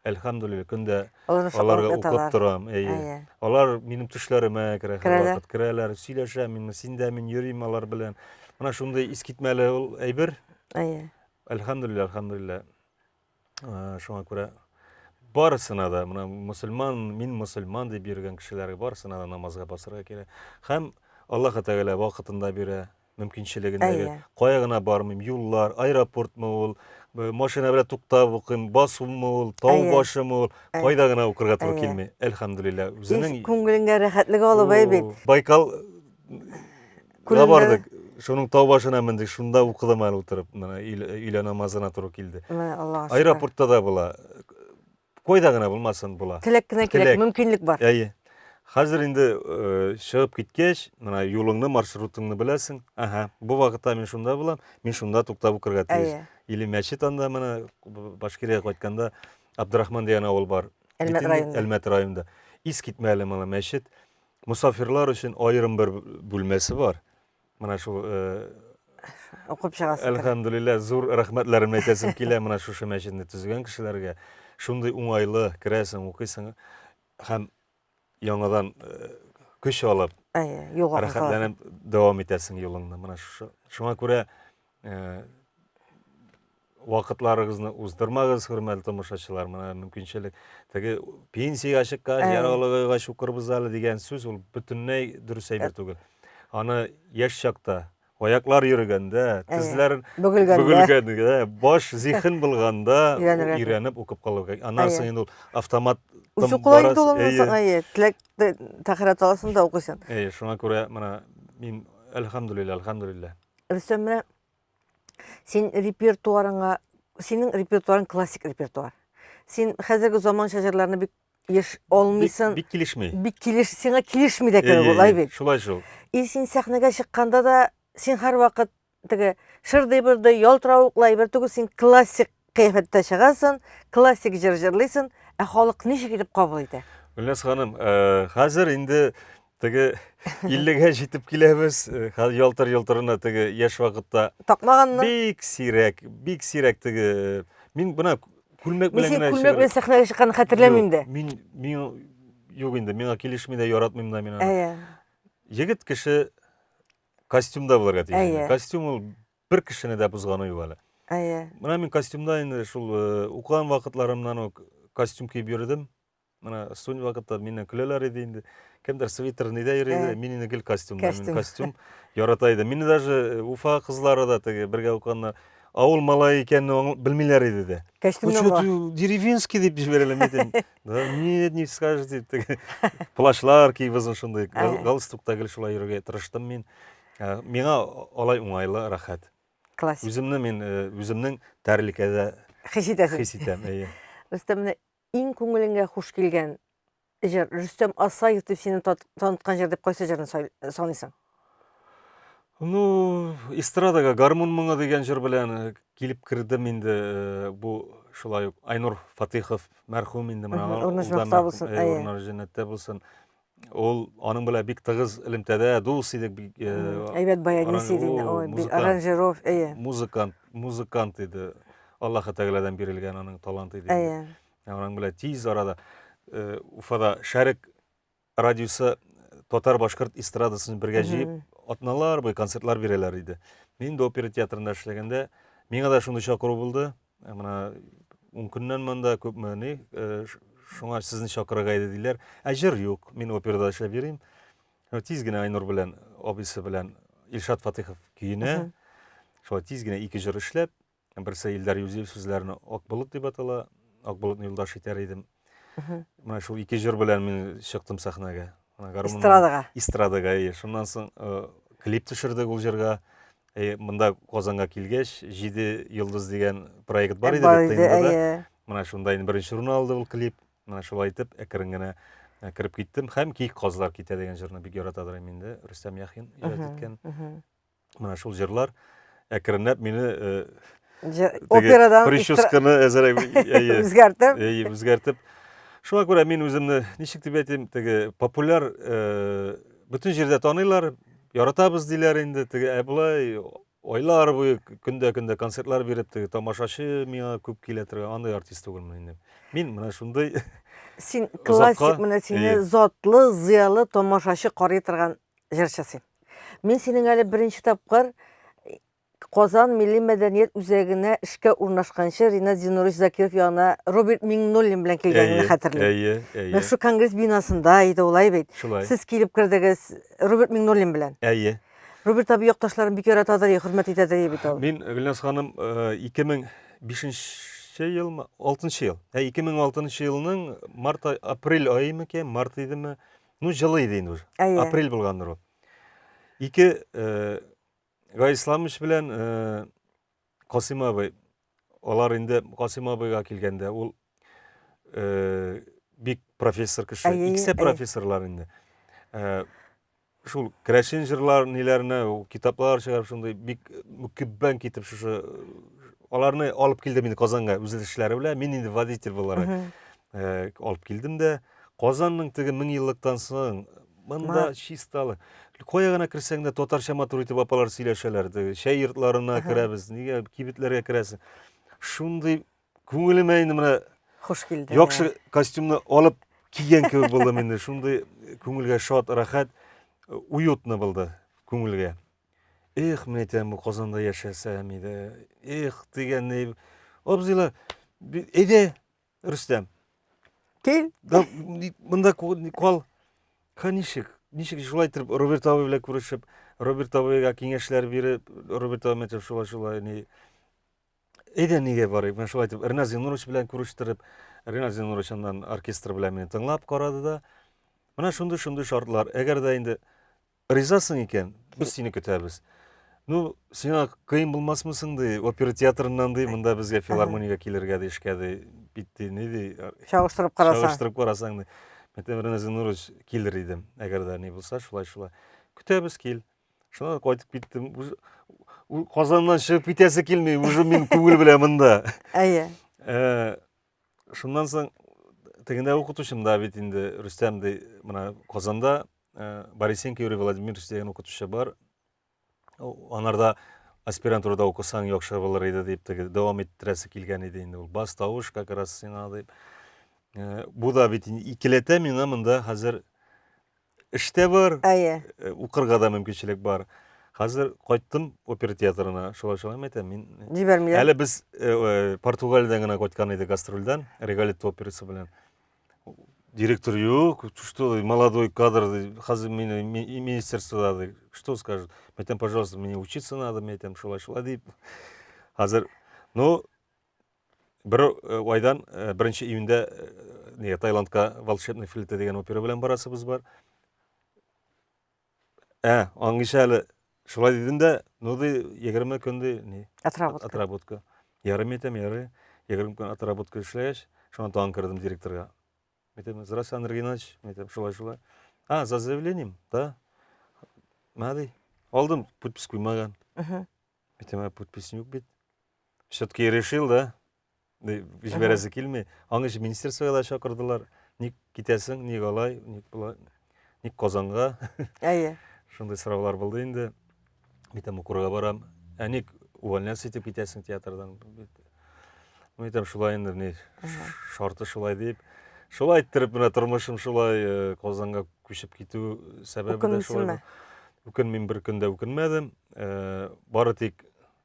Әлхәмдүлилләһ, көндә аларга укып торам. Әйе. Алар минем төшләремә керә, һәрвакыт керәләр, сөйләшәм мин, син дә мин йөрим алар белән. Менә шундый искитмәле ул әйбер. Әйе. Әлхәмдүлилләһ, әлхәмдүлилләһ. Шуңа күрә барысына да, менә мөселман, мин мөселман дип йөргән кешеләргә барысына да намазга басырга кирәк. Һәм Аллаһ Тәгалә вакытында бирә, мөмкинчелеген дә бирә. Кая гына бармыйм, юллар, аэропортмы ул, машина белән туктап укыйм, басумы ул, тау башымы ул, кайда гына укырга туры килми. Әлхәмдүлилләһ, үзенең күңелеңә рәхәтлек алып әй бит. Байкал Күлендә бардык. Шуның тау башына мендек, шунда укыдым әле утырып. Менә өйлә намазына туры килде. Менә Аллага шөкер. Аэропортта да була. Кайда гына булмасын була. Теләк кенә кирәк, мөмкинлек бар. Әйе. Хәзер инде э, чыгып киткәч, менә юлыңны, маршрутыңны беләсең. Ага, бу вакытта мин шунда булам, мин шунда туктап укырга тиеш. Әйе. Или мәчет анда менә Башкириягә кайтканда Абдрахман дигән авыл бар. Әлмәт районында. Әлмәт районында. Искитмәле моны мәчет. Мосафирлар өчен аерым бер бүлмәсе бар. Менә шул э, укып чыгасың. Әлхәмдүлилләһ, зур рәхмәтләремне әйтәсем килә менә шушы мәчетне төзегән кешеләргә. Шундый уңайлы, керәсең, укыйсың һәм яңадан э, көч алып, Әйе, юлга рәхәтләнеп дәвам итәсең юлыңны. Менә шушы. Шуңа күрә э, Вакытларыгызны уздырмагыз, хөрмәтле тамашачылар. Менә мөмкинчелек. Теге пенсиягә чыккач, яралыгыга укырбыз әле дигән сүз ул бөтенләй дөрес әйбер түгел. Аны яшь чакта, аяклар йөргәндә, тезләр бөгелгәндә, баш зиһен булганда өйрәнеп укып калу кирәк. Аннан соң инде ул автомат Үзе кулай инде ул аннан соң, әйе. Теләк тәһарәт аласың да укыйсың. Әйе, шуңа күрә менә мин әлхәмдүлилләһ, әлхәмдүлилләһ. Рөстәм, менә Син репертуарыңа, синең репертуарың классик репертуар. Син хәзерге заманча җырларны бик еш алмыйсың. Бик, бик килешми. Бик килеш, сиңа килешми дә кебек ул, бит. Шулай шул. И син сәхнәгә чыкканда да син һәрвакыт теге шырдый-бырдый, ялтыравыклы әйбер түгел, син классик кыяфәттә чыгасың, классик җыр җырлыйсың, ә халык ничек итеп кабул итә? Гөлназ ханым, э, хәзер инде Теге 50-гә җитеп киләбез. Э, хәзер ялтыр-ялтырына теге яшь вакытта такмаганны. Бик сирәк, бик сирәк теге. Э, мин менә күлмәк белән генә күлмәк белән сәхнәгә чыкканны хәтерләмим дә. Мин мин юк инде, миңа килешми дә, яратмыйм да мин аны. Әйе. Егет кеше костюмда булырга тиеш. Костюм ул бер кешене дә бозганы юк әле. Әйе. Менә мин костюмда инде шул э, укыган вакытларымнан ук костюм киеп йөрдем. Менә студент вакытта миннән көләләр иде инде. Кемдер свитер нидә йөри иде, мин инде гел костюмда. Мин костюм ярата идем. Мине даже э, Уфа кызлары да теге бергә укыганнар авыл малае икәнне белмиләр иде дә. Костюмнан була. Деревенский дип җибәрәләр мин. Да, нет, не скажете. Теге плащлар киеп озын шундый галстукта гел шулай йөрергә тырыштым мин. Э, миңа алай уңайлы, рәхәт. Классик. Үземне мин э, үземнең тәрлекәдә хис итәсең. Хис итәм, әйе. Рөстәм, менә Иң күңелеңгә хуш килгән җыр Рөстәм Асаев дип сине таныткан җыр дип кайсы җырны саныйсың? Ну, эстрадага гармун моңы дигән җыр белән э, килеп кердем инде. Э, бу шулай ук Айнур Фатыйхов мәрхүм инде менә. Урыны җәннәттә булсын. Урыны җәннәттә булсын. Ул аның белән бик тыгыз элемтәдә, дус идек. Бик, э, Әйбәт баянист иде инде, ой, бик аранжиров, әйе. Музыкант, музыкант иде. Аллаһы Тәгаләдән бирелгән аның таланты иде. Әйе. Аның белән тиз арада э, Уфада Шәрык радиосы татар-башкорт эстрадасын бергә җыеп, атналар буе концертлар бирәләр иде. Мин дә опера театрында эшләгәндә, миңа да шундый чакыру булды. Э, менә ун көннән монда күпме ни э, шуңа сезне чакырырга иде диләр ә җыр юк мин операда эшләп йөрим э, тиз генә айнур белән абыйсы белән илшат фатыйхов көенә шулай тиз генә ике җыр эшләп берсе илдар юзиев сүзләренә ак болыт дип атала ак болытны юлдаш итәр идем менә шул ике җыр белән мин чыктым сәхнәгә эстрадага эстрадага әйе шуннан соң клип төшердек ул җырга Э, монда Казанга килгәч, Җиде йолдыз дигән проект бар иде бит ТНВда. Менә шунда инде беренче урын алды ул клип. Менә шулай итеп әкрен генә э, кереп киттем. Һәм Киек казлар китә дигән җырны бик яратадыр инде Рөстәм Яхин иҗат иткән. Менә шул җырлар әкренләп мине э, операдан прическаны әзерәк үзгәртеп, әйе, үзгәртеп. Шуңа күрә мин үземне ничек дип әйтим, теге популяр бөтен җирдә таныйлар, Яратабыз диләр инде, теге ә болай Айлар буе көндә-көндә концертлар биреп, теге тамашачы миңа күп килә торган андый артист түгелмен инде. Мин менә шундый Син классик, менә сине затлы, зыялы тамашачы карый торган җырчы син. Мин синең әле беренче тапкыр Казан милли мәдәният үзәгенә эшкә урнашканчы Ринат Зинурович Закиров янына Роберт Миңнуллин белән килгәнеңне хәтерлим. Әйе, әйе. Менә шул конгресс бинасында иде улай бит. Шулай. Сез килеп кердегез Роберт Миңнуллин белән. Әйе. Роберт абый якташларын бик яратадыр, хөрмәт итәдер бит ул. Мин Гөлназ ханым 2005 елмы, 6 ел. Ә 2006 елның март апрель ае микән, март идеме? Ну, җылы иде инде уже. Апрель булгандыр ул. Ике Гай Исламович белән э, Касыйм абый, алар инде Касыйм абыйга килгәндә, ул э, бик профессор кеше, икесе профессорлар инде. Э, шул керәшен җырлар ниләренә китаплар чыгарып шундый бик мөкиббән китеп шушы аларны алып килдем инде Казанга үз эшләре белән мин инде водитель буларак э, алып килдем дә Казанның теге меңьеллыктан соң Монда чисталы. Кая гына керсәң дә татарча матур итеп апалар сөйләшәләр. Чәй йортларына керәбез, нигә кибетләргә керәсең. Шундый күңелемә инде менә хуш килде. Яхшы костюмны алып кигән кебек булдым инде. Шундый күңелгә шат, рәхәт, уютно булды күңелгә. Эх, мен әйтәм, бу Казанда яшәсәм иде. Эх, дигән, абзыйлар, әйдә, Рөстәм. Кил. Да, монда кал. Ха ничек? Ничек шулай итеп Роберт абый белән күрешеп, Роберт абыйга киңәшләр биреп, Роберт абый әйтеп шулай шулай ни. Әйдә нигә барыйк? Менә шулай итеп Ренат Зиннурович белән күрештереп, Ренат Зиннурович аннан оркестр белән мине тыңлап карады да. Менә шундый шундый шартлар. Әгәр дә инде Ризасың икән, без сине көтәбез. Ну, сиңа кыен булмасмы соң, ди, опера театрыннан, ди, монда безгә филармониягә килергә, ди, эшкә, ди, бит, ди, ни, ди. Чагыштырып карасаң. Чагыштырып карасаң, ди. Мәтәм Ренат Зиннурович килер идем, әгәр дә ни булса, шулай-шулай. Көтәбез, кил. Шуннан кайтып киттем. Казаннан чыгып китәсе килми, уже мин күңел белән монда. Әйе. Э, шуннан соң тегендә укытучым да бит инде Рөстәм ди, менә Казанда Э, Борисенко Юрий Владимирович дигән укытучы бар. Анарда аспирантурада укысаң яхшы булыр иде дип теге дәвам иттерәсе килгән иде инде ул. Бас тавыш как раз сиңа дип. Э, бу да бит икеләтә миңа монда хәзер эш тә бар, Әйе. Э, укырга да мөмкинчелек бар. Хәзер кайттым опера театрына, шулай шулай әйтәм, мин Җибәрмиләр. Әле без Португалиядән генә кайткан идек гастрольдән, Регалетто операсы белән. Директор юк, что молодой кадр, хәзер мине министерствода, что скажут? Мен әйтәм, пожалуйста, мне учиться надо, мен әйтәм, шулай шулай дип. Хәзер, ну, бер э, айдан, э, беренче июньдә э, не, Таиландка Волшебный флейта дигән опера белән барасыбыз бар. Ә, аңгыша әле шулай дидем дә, ну ди, 20 көн ди, ни? Отработка. Отработка. Ярый әйтәм, ярый. 20 көн отработка эшләгәч, шуннан тагын кердем директорга. Әйтәм, здравствуйте, Андрей Геннадьевич. Әйтәм, шулай, шулай. А, за заявлением, да. Мә ди. Алдым, подпись куймаган. Әйтәм, ә подпись юк бит. Все-таки решил, да? Җибәрәсе килми. Аның өчен министерствога да чакырдылар. Ник китәсең, ник алай, ник болай, ник Казанга? Әйе. Шундый сораулар булды инде. Әйтәм, укырга барам. Ә ник увольняться итеп китәсең театрдан? Ну, әйтәм, шулай инде, ни, шарты шулай дип. Шулай иттереп менә тормышым шулай э, Казанга күчеп китү сәбәбе дә шулай. Үкенмим, бер көн дә үкенмәдем. Э, бары тик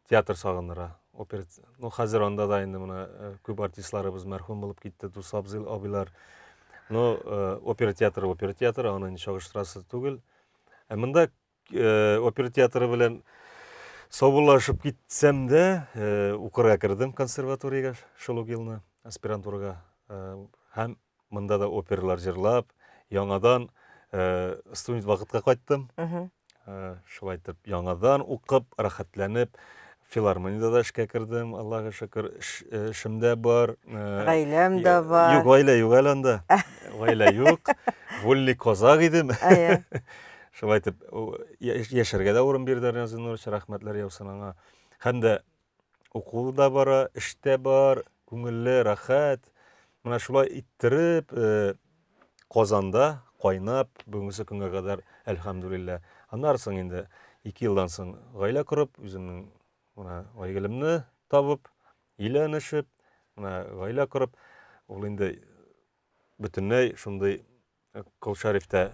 театр сагындыра. Опера. Ну, хәзер анда да инде менә э, күп артистларыбыз мәрхүм булып китте, дус абзый абыйлар. Но э, опера театры, опера театры, аны инде чагыштырасы түгел. Ә монда э, опера театры белән саубуллашып китсәм дә, укырга кердем консерваториягә шул ук елны, аспирантурага. Һәм монда да опералар җырлап, яңадан студент вакытка кайттым. Э, шулай итеп яңадан укып, рәхәтләнеп, филармониядә дә эшкә кердем, Аллага шөкер, э, эшем дә бар. Э, гаиләм дә бар. Юк, гаилә юк әле анда. Гаилә юк. Вольный казак идем. Шулай итеп, яшәргә дә урын бирде Ринат Зиннурович, рәхмәтләр яусын аңа. Һәм дә уку да бара, эш тә бар, күңелле, рәхәт. Менә шулай иттереп, Казанда. кайнап, бүгенге көнгә кадәр, әлхәмдүлилләһ. Аннары соң инде 2 елдан соң гаилә корып, үземнең менә Айгөлемне табып, өйләнешеп, менә гаилә корып, ул инде бөтенләй шундый Кол Шәрифтә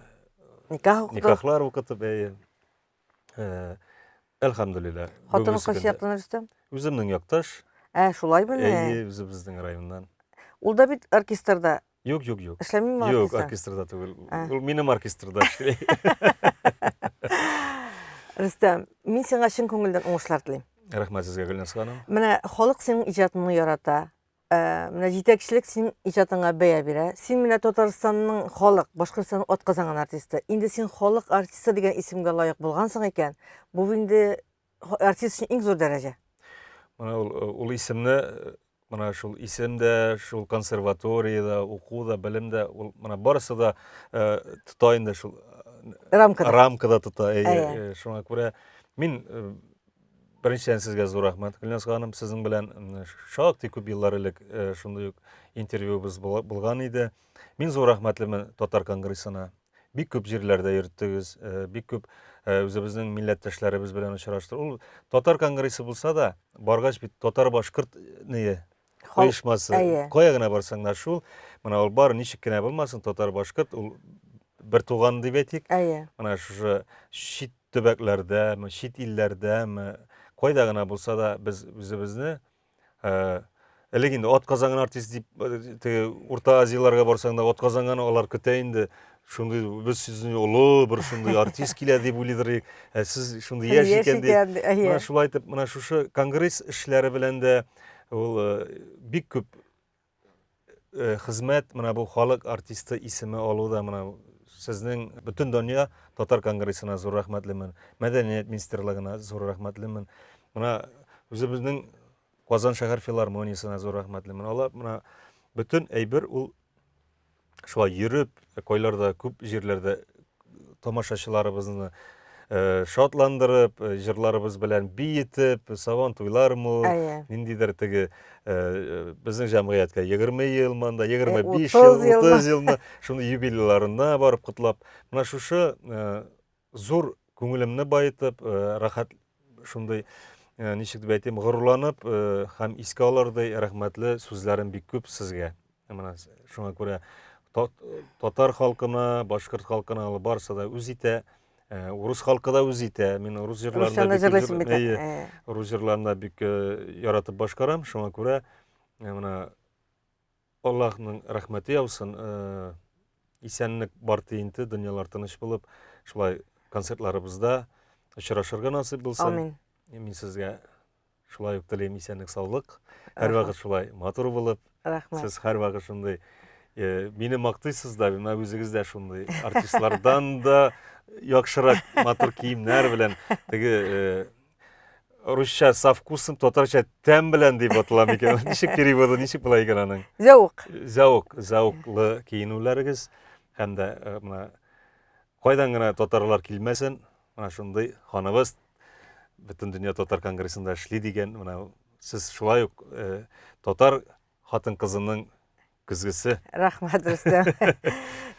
никах укытып, никахлар укытып, әйе. Әлхәмдүлилләһ. Хатының кайсы яктан, Рөстәм? Үземнең якташ. Ә, шулаймыни? Әйе, үзебезнең районнан. Ул да бит оркестрда. Юк, юк, юк. Эшләмиме оркестрда? Юк, оркестрда түгел. Ул минем оркестрда эшли. Рөстәм, мин сиңа чын күңелдән уңышлар телим. Рәхмәт сезгә, Гөлназ ханым. Менә халык синең иҗатыңны ярата. Ә, менә җитәкчелек синең иҗатыңа бәя бирә. Син менә Татарстанның халык, Башкортстанның атказанган артисты. Инде син халык артисты дигән исемгә лаек булгансың икән, бу инде артист өчен иң зур дәрәҗә. Менә ул, ул исемне, менә шул исем дә, шул консерваториядә, уку да, белем дә, ул менә барысы да э, тота инде шул рамкада. Рамкада тота. Әйе, шуңа күрә мин Беренчедән сезгә зур рәхмәт, Гөлназ ханым, сезнең белән шактый күп еллар элек э, шундый ук интервьюбыз булган иде. Мин зур рәхмәтлемен Татар конгрессына. Бик күп җирләрдә йөрттегез, э, бик күп э, үзебезнең милләттәшләребез белән очраштык. Ул Татар конгрессы булса да, баргач бит татар-башкорт ние оешмасы. Кая гына барсаң да шул. Менә ул бар ничек кенә булмасын, татар-башкорт ул бер туган дип әйтик. Менә шушы чит төбәкләрдәме, чит илләрдәме, кайда гына булса да без үзебезне э, элек инде атказанган артист дип э, теге Урта Азияләргә барсаң да атказанган алар көтә инде. Шундый без сезне олы бер шундый артист килә дип уйлыйдыр. Ә сез шундый яшь икән дип. Менә шулай итеп, менә шушы конгресс эшләре белән дә ул э, бик күп Э, хезмәт менә бу халык артисты исеме алу да менә сезнең бөтен дөнья татар конгрессына зур рәхмәтлемен мәдәният министрлыгына зур рәхмәтлемен менә үзебезнең казан шәһәр филармониясенә зур рәхмәтлемен алар менә бөтен әйбер ул шулай йөреп кайларда күп җирләрдә тамашачыларыбызны э, шатландырып, э, җырларыбыз белән биетеп, сабан туйлармы ул, ниндидер теге э, безнең җәмгыятькә 20 ел монда, 25 ел, 30 елмы, шундый юбилейларына барып котлап, менә шушы зур күңелемне баетып, рәхәт шундый ничек дип әйтим, горурланып һәм искә алырдай рәхмәтле сүзләрем бик күп сезгә. Менә шуңа күрә татар халкына, башкорт халкына ул барысы да үз итә. Э, урыс халкы да үз итә. Мин урыс җырларын да бик э. урыс җырларын да бик э, яратып башкарам. Шуңа күрә менә Аллаһның рәхмәте яусын. Исәнлек бар тиенте, дөньялар тыныч булып, шулай концертларыбызда очрашырга насыйп булсын. Амин. Мин сезгә Шулай ук телим исәнлек, саулык. Һәрвакыт шулай матур булып. Рәхмәт. Сез һәрвакыт шундый э, мине мактыйсыз да, менә үзегез дә шундый артистлардан да яхшырак матур киемнәр белән теге э, русча со вкусом, татарча тәм белән дип атала микән? Ничек переводы, ничек була икән аның? Зәвык. Зәвык, зәвыклы киенүләрегез һәм дә э, менә кайдан гына татарлар килмәсен, Менә шундый ханыбыз Бөтендөнья татар конгрессында эшли дигән, менә сез шулай ук э, татар хатын-кызының көзгесе. Рәхмәт, Рөстәм.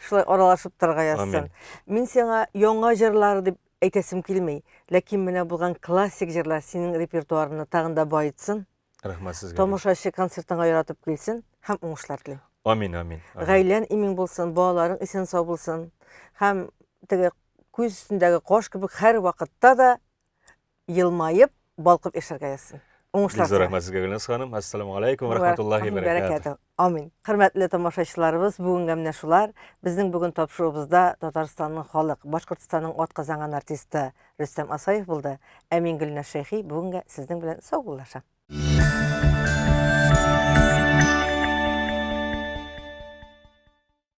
Шулай аралашып торырга язсын. Мин сиңа яңа җырлар дип әйтәсем килми, ләкин менә булган классик җырлар синең репертуарыңны тагын да баетсын. Рәхмәт сезгә. Тамашачы концертыңа яратып килсен һәм уңышлар телим. Амин, амин. Гаилән имин булсын, балаларың исән сау булсын. Һәм теге күз өстендәге кош кебек һәр вакытта да елмаеп, балкып яшәргә язсын. Уңышлар. Бик зур рәхмәт сезгә, Гөлназ ханым. Ассаламу алейкум ва рахматуллахи ва баракатуһ. Амин. Хөрмәтле тамашачыларыбыз, бүгенгә менә шулар. Безнең бүген тапшыруыбызда Татарстанның халык, Башкортстанның атказанган артисты Рөстәм Асаев булды. Ә мин Гөлназ Шәйхи бүгенгә сезнең белән саубуллашам.